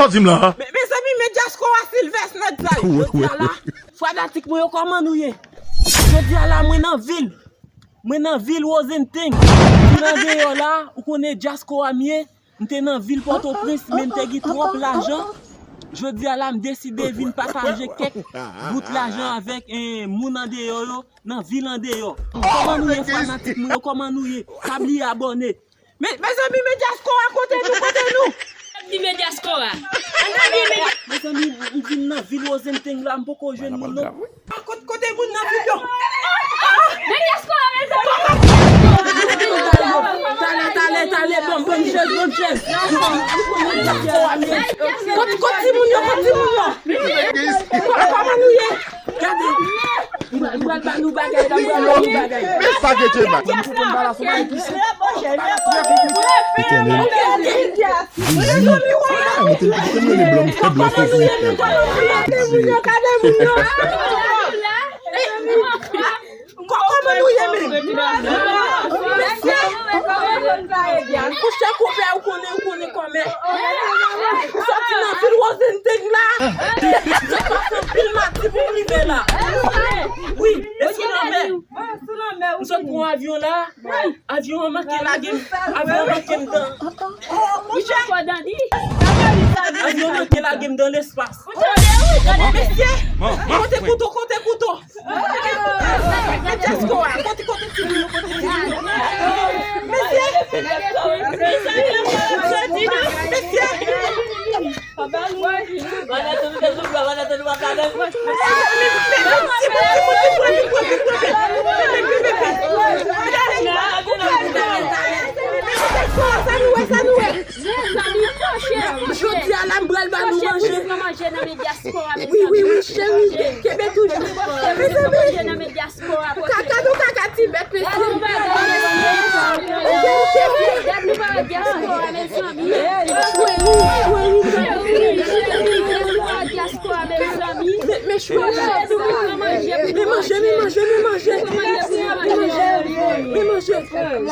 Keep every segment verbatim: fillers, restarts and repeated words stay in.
Sa w di m la? Men, mezanmi, men dyaspora Sylvestre nèg sa yo. Jodi a la, fanatik mwen yo, kòman nou ye? Jodi a la, mwen nan vil. Mwen nan vil Rosenstein. Vil andeyò la, ou konnen dyaspora m ye. M te nan vil Pòtoprens, men m te gen twòp lajan. Jodi a la, m deside vin pataje kèk bout lajan avèk, eh, moun andeyò yo, nan vil andeyò. Kòman nou ye, fanatik mwen yo? Kòman nou ye? Pa bliye abòne. Men, mezanmi, men dyaspora, kote nou, kote nou? Di men dyaspora. Mezanmi, m di m nan vil Rosenstein la, m poko jwenn moun non. Kot-, kote moun nan vil yo? Men dyaspora, mezanmi. Talè, talè, talè, bon, bon chèz, bon chèz. Kot, kot timoun yo, kot timoun yo? Kòman nou ye? Gade. M pral, m pral ba nou bagay la, m pral ba nou bagay. Etènèl. Jezi. Ah, mete, mete m rele blan, m fè blan fè pou. Gade moun yo, gade moun yo. Kò-, kòman nou ye menm? Mesye, kouche koupe, ou konnen, ou konnen kòmè. Sòti nan vil Rosenstein la. Mwen pase anpil mati pou m rive la. Wi, e sou lanmè. M sot pran avyon la. Avyon an manke lage m. Avyon an manke m dan. Avyon an manke lage m dan lespas. Mesye, kote kouto, kote kouto? Dyaspora, kote, kote timoun yo, kote timoun yo? Mesye! Mesye! Sa nou wè, sa nou wè? Mezanmi, fache, fache. Jodi a la, m pral ba nou manje. Fache pou nou pran manje nan men dyaspora, mezanmi. Wi, wi, wi, cheri, kenbe toujou. Mezanmi. Manje nan men dyaspora, pote. Kaka nou kaka ti bèt, mesye. Gad yon bagay, mezanmi. Gad nou pa wè dyaspora, mezanmi. Cheri, cheri. Gad nou pa wè dyaspora, mezanmi. Men, men cheri. Fache pou nou pran manje. Men manje, men manje, men manje. Men manje.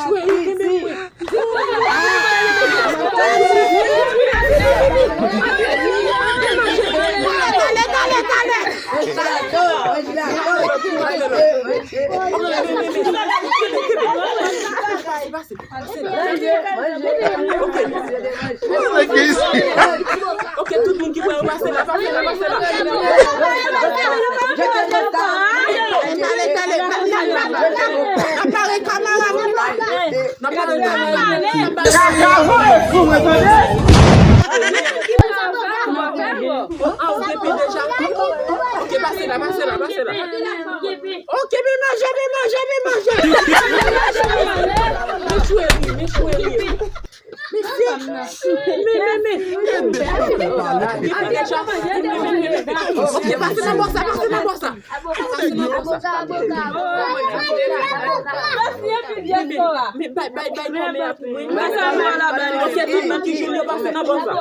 Cheri, kenbe mwen. Ok, tout moun ki pran yo pase la, pase la, pase la. Tale, tale, n ap pare kamera moun nan. N ap pale de... Ah, ou G P deja? Ok, pase la, pase la, pase la. Ok, men manje, men manje, men manje. Men chwe li, men chwe li. Men, men, men. G P deja. Ok, pase nan bò sa, pase nan bò sa. Bay, bay, bay, bay, bay, bay. Ok, tout moun ki jwenn yo pase nan bò sa.